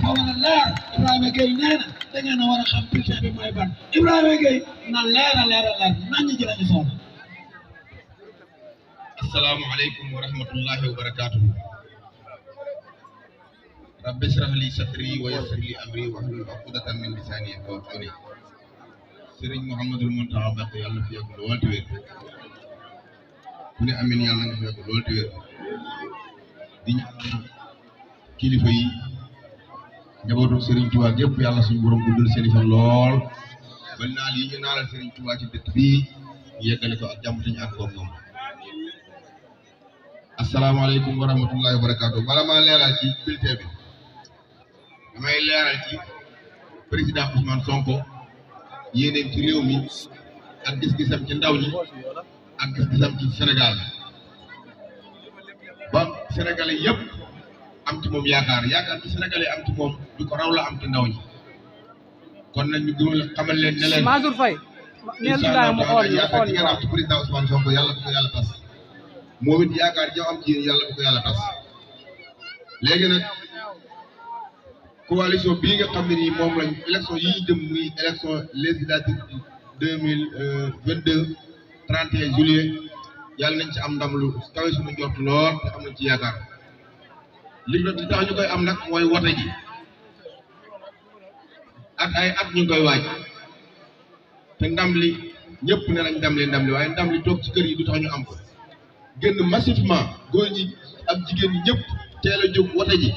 dafa war a leer Ibrahima Gueye nee na da ngeen a war a xam bulletin bi mooy ban Ibrahima Gueye na leer nañ ci lañu soxla. asalaamaaleykum wa rahmatullahi wa barakaatuhu. rabbi israh li sadri wa yassir li amri wahlul uqdatan min lisani yafqahu qawli. Serigne Mouhamadul Mountakha Mbacké yàlla na fi yàgg lool te wér ku ne amin yàlla na fi yàgg lool te wér di ñaan kilifa yi njabootu Serigne Touba gépp yàlla suñu borom guddal seen fan lool ba naal yi ñu naalal Serigne Touba ci dëkk bii yeggale ko ak jàmm te ñu ànd koog moom. asalaamaaleykum wa rahmatullahi wa barakaatu. bala maa leeral ci bulletin bi damay leeral ci président Ousmane Sonko yéeneem ci réew mi ak gis-gisam ci ndaw ñi ak gis-gisam ci Sénégal ba Sénégalais yëpp am ci moom yaakaar ci Sénégalais am ci moom du ko raw la am ci ndaw ñi kon nag ñu gën xamal leen ne leen Mansour Faye incha allah yaakaar ci ngeen am ci président Ousmane Sonko yàlla bu ko yàlla tas moom it yaakaar joo am ci yéen yàlla bu ko yàlla tas léegi nag coalition bii nga xam ne nii moom lañ élection yi jëm muy élection législative 2022 31 juillet yàlla nañ ci am ndam lu kawe suñu njort lool te am nañ ci yaakaar li nga ci tax ñu koy am nag mooy wote ji ak ay at ñu ngi koy waaj te ndam li ñëpp ne lañ ndam li waaye ndam li toog ci kër yi du tax ñu am ko génn massivement góor ñi ak jigéen ñi ñëpp teel a jóg wote ji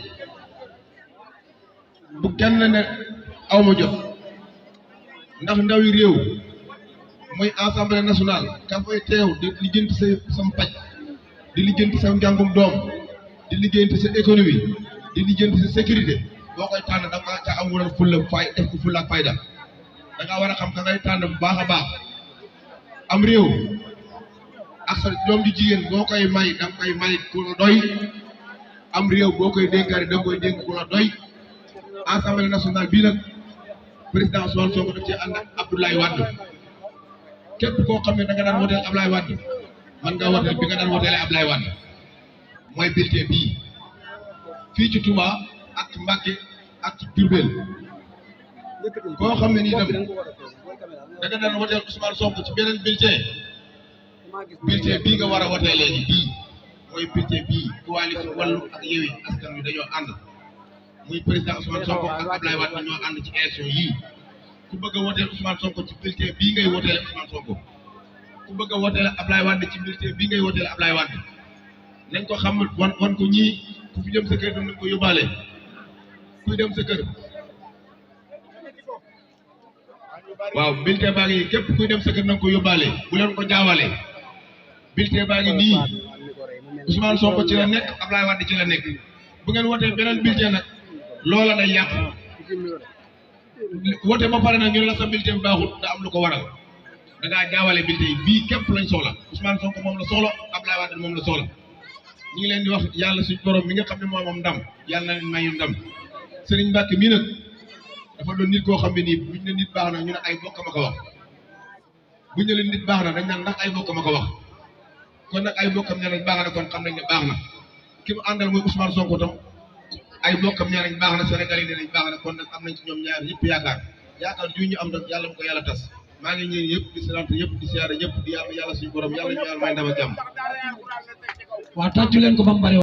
bu kenn ne aw ma jot ndax ndawi réew mooy assemblée nationale ka fay teew di lijjanti sa paj di lijjanti sa njàngum doom di lijjanti sa économie di lijjanti sa sécurité boo koy tànn da nga ca am wala fulla fay def ko fulla ak fayda da nga war a xam ka ngay tànn bu baax a baax am réew ak sa doom di jigéen boo koy may da nga koy may ku la doy am réew boo koy dénkaari da nga koy dénk ku la doy assemblée nationale bii nag président Ousmane Sonko daf ci ànd ak Abdoulaye Wade képp koo xam ne da nga daan woteel Abdoulaye Wade man nga woteel bi nga daan woteelee Abdoulaye Wade mooy bulletin bii fii ci Touba ak ci Mbacké ak ci Diourbel koo xam ne nii tam da nga daan woteel Ousmane Sonko ci beneen bulletin bii nga war a wotee léegi bii mooy bulletin bii coalition Wallu ak Yewwi Askan Wi dañoo ànd muy président Ousmane Sonko ak Abdoulaye Wade ñoo ànd ci élection yii ku bëgg a woteel Ousmane Sonko ci bulletin bii ngay woteele Ousmane Sonko ku bëgg a woteele Abdoulaye Wade ci bulletin bii ngay woteele Abdoulaye Wade nañ ko xam wan ko ñii ku fi jëm sa kër nañ ko yóbbaale kuy dem sa kër waaw bulletin baa ngi képp kuy dem sa kër nañ ko yóbbaale bu leen ko jaawale bulletin baa ngi nii Ousmane Sonko ci la nekk Abdoulaye Wade ci la nekk bu ngeen wotee beneen bulletin nag loola day yàq wote ba pare nag ñu ne la sa bulletin bi baaxul da am lu ko waral da ngaa jaawale bulletin bii képp lañ soxla Ousmane Sonko moom la soxla Abdoulaye Wade moom la soxla ñu ngi leen di wax yàlla suñu borom mi nga xam ne moom moom ndam yàlla na leen mayu ndam Serigne Mbacké mii nag dafa doon nit koo xam ne nii buñ ne nit baax na ñu ne ay bokk ma ko wax buñ ne leen nit baax na dañ naan ndax ay bokk ma ko wax kon nag ay bokkam ne nañ baax na kon xam nañ ne baax na ki mu àndal mooy Ousmane Sonko tam ay bokkam nee nañ baax na Sénégal yi nee nañ baax na kon nag am nañ ci ñoom ñaar yëpp yaakaar ju ñu am nag yàlla bu ko yàlla tas maa ngi ñëw yëpp di sant yëpp di siyaare yëpp di yàlla suñu borom yàlla ñu yàlla may ndam ak jàmm. waa tàccu leen ko ba mu bari